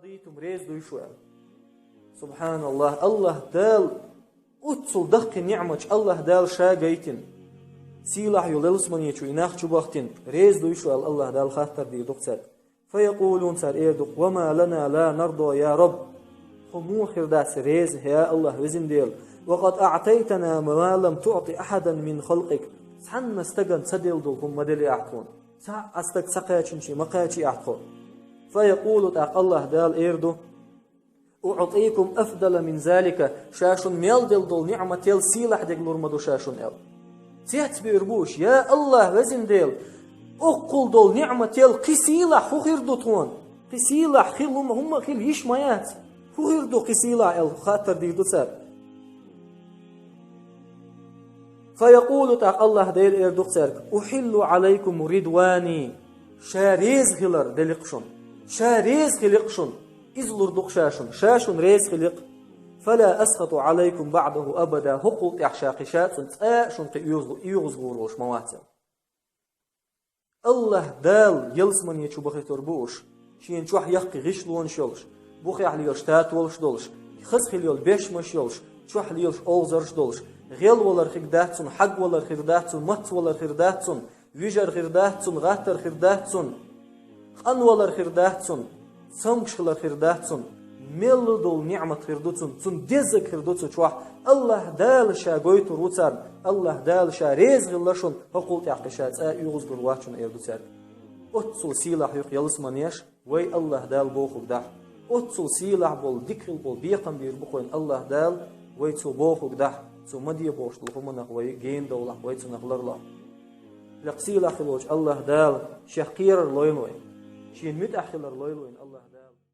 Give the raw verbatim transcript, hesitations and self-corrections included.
Дитум, реза дуй шу аьлла. Субханаллах, Аллах Дала оццул дахкхи ниӀматаш Аллах Дала ша гайтина. Сийлахь йолу ялсаманечу и нах чу бахтина, реза дуй шу аьлла Аллах Дала хаттар дийр ду-кх цаьрга. Фаякъулун, цара эр ду-кх: «Ва ма лана ла нарда, я Рабб? Хьо муха хир дац реза, я Аллах, везан Дела? Ва къад аътайтана ма лам туъти ахьадан мин халкъик. Цхьанна стагана ца делла долу хӀума ма делли ахь тхуна. Цхьа а стаг ца кхачинчий ма кхачий ахь тхо». Фаякъулу, тӀаккха Аллах Дала эр ду: «УътӀикум афдала мин залика, ша шуна мел делла долу ниӀмател сийлахь дерг лур ма ду ша шуна», — аьлла. Цецбийр бу уьш: «Я Аллах, везан Дела, оккхул долу ниӀмател кхин сийлахь хӀун хир ду тхуна? Кхин сийлахь хила хӀума, хӀума хила йиш ма яц. ХӀун хир ду кхин сийлахь?» — аьлла, хаттар дийр ду цара. Фаякъулу, тӀаккха Аллах Дела эр ду-кх цаьрга: «Ухьиллу Ӏалайкум ридвани». Ша реза хилар делли-кх шуна. Ша реза хили-кх шуна. Иза лур ду-кх ша шуна. Ша шуна реза хили-кх. «Фала асхату Ӏалайкум баъдаху абада». ХӀокхул тӀаьхьа ша кхин ша а цунна цкъа а шуна кхин оьгӀаз-, оьгӀазгӀур волуш ма вац аьлла. Аллах Дала ялсамане чу бахийтур бу уьш, шена чохь яккхий гӀишлонаш йолуш, бухехь лелаш татолаш долуш, хаза хила йолу бешмаш йолуш, чохь лелаш олхазарш долуш, гӀелвалар хир дац цунна, хьагвалар хир дац цунна, мацвалар хир дац цунна, вижар хир дац цунна, гӀаттар хир дац цунна, къанвалар хир дац цунна, цомгуш хилар хир дац цунна, мелла долу ниӀмат хир ду цунна, цунна деззаг хир ду цу чохь. Аллах Дала ша гойтур ву царна, Аллах Дала ша реза хилла шуна, хӀокхул тӀаьхьа ша цкъа а оьгӀазгӀур вац шуна, эр ду цаьрга. Оццул сийлахь ю-кх ялсаманеш, вай Аллах Дала бохург дахь. Оццул сийлахь болу, дика хила болу бекхам бийр бу-кх вайна Аллах Дала, вай цо бохург дахь, цо ма де бохуш долу хӀуманах вай гена довлахь, вай цунах ларлахь. Лекха сийлахь хилочу Аллах Дала шех кхерар лойла вайна, шена муьтӀахь хилар лойла вайна.